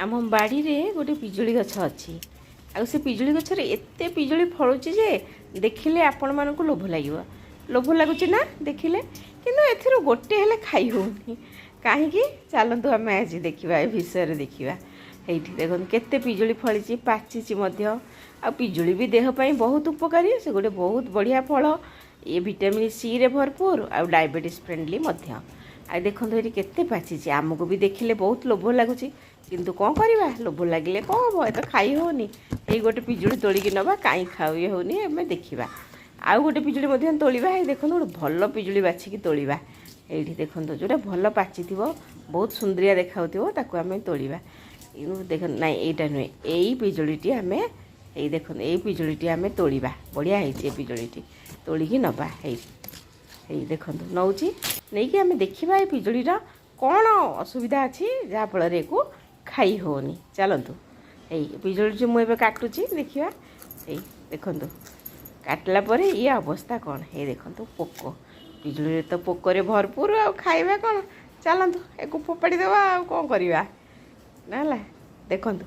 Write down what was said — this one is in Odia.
ଆମ ବାଡ଼ିରେ ଗୋଟେ ପିଜୁଳି ଗଛ ଅଛି। ଆଉ ସେ ପିଜୁଳି ଗଛରେ ଏତେ ପିଜୁଳି ଫଳୁଛି ଯେ ଦେଖିଲେ ଆପଣମାନଙ୍କୁ ଲୋଭ ଲାଗିବ। ଲୋଭ ଲାଗୁଛି ନା ଦେଖିଲେ? କିନ୍ତୁ ଏଥିରୁ ଗୋଟେ ହେଲେ ଖାଇ ହେଉନି କାହିଁକି? ଚାଲନ୍ତୁ, ଆମେ ଆଜି ଦେଖିବା, ଏ ବିଷୟରେ ଦେଖିବା। ଏଇଠି ଦେଖନ୍ତୁ, କେତେ ପିଜୁଳି ଫଳିଛି, ପାଚିଛି ମଧ୍ୟ। ଆଉ ପିଜୁଳି ବି ଦେହ ପାଇଁ ବହୁତ ଉପକାରୀ। ସେ ଗୋଟେ ବହୁତ ବଢ଼ିଆ ଫଳ। ଇଏ ଭିଟାମିନ୍ ସିରେ ଭରପୁର ଆଉ ଡାଇବେଟିସ୍ ଫ୍ରେଣ୍ଡଲି ମଧ୍ୟ। ଆଉ ଦେଖନ୍ତୁ, ଏଠି କେତେ ପାଚିଛି। ଆମକୁ ବି ଦେଖିଲେ ବହୁତ ଲୋଭ ଲାଗୁଛି। କିନ୍ତୁ କ'ଣ କରିବା? ଲୋଭ ଲାଗିଲେ କ'ଣ ହେବ, ଏ ତ ଖାଇ ହେଉନି। ଏଇ ଗୋଟେ ପିଜୁଳି ତୋଳିକି ନେବା, କାହିଁ ଖାଇ ହେଉନି ଆମେ ଦେଖିବା। ଆଉ ଗୋଟେ ପିଜୁଳି ମଧ୍ୟ ତୋଳିବା। ଏଇ ଦେଖନ୍ତୁ, ଗୋଟେ ଭଲ ପିଜୁଳି ବାଛିକି ତୋଳିବା। ଏଇଠି ଦେଖନ୍ତୁ, ଯେଉଁଟା ଭଲ ପାଚିଥିବ, ବହୁତ ସୁନ୍ଦରିଆ ଦେଖାଉଥିବ, ତାକୁ ଆମେ ତୋଳିବା। ଦେଖନ୍ତୁ, ନାଇଁ, ଏଇଟା ନୁହେଁ, ଏଇ ପିଜୁଳିଟି ଆମେ, ଏଇ ଦେଖନ୍ତୁ, ଏଇ ପିଜୁଳିଟି ଆମେ ତୋଳିବା। ବଢ଼ିଆ ହେଇଛି ଏ ପିଜୁଳିଟି, ତୋଳିକି ନେବା। ଏଇ ଦେଖନ୍ତୁ, ନେଉଛି। ନେଇକି ଆମେ ଦେଖିବା ଏ ପିଜୁଳିର କ'ଣ ଅସୁବିଧା ଅଛି, ଯାହାଫଳରେ ଏକୁ ଖାଇ ହେଉନି। ଚାଲନ୍ତୁ, ଏଇ ପିଜୁଳିଟି ମୁଁ ଏବେ କାଟୁଛି, ଦେଖିବା। ଏଇ ଦେଖନ୍ତୁ, କାଟିଲା ପରେ ଇଏ ଅବସ୍ଥା କ'ଣ? ଏଇ ଦେଖନ୍ତୁ, ପୋକ। ପିଜୁଳିରେ ତ ପୋକରେ ଭରପୁର, ଆଉ ଖାଇବା କ'ଣ? ଚାଲନ୍ତୁ, ଏକୁ ଫୋପାଡ଼ି ଦେବା, ଆଉ କ'ଣ କରିବା ନା? ହେଲା, ଦେଖନ୍ତୁ।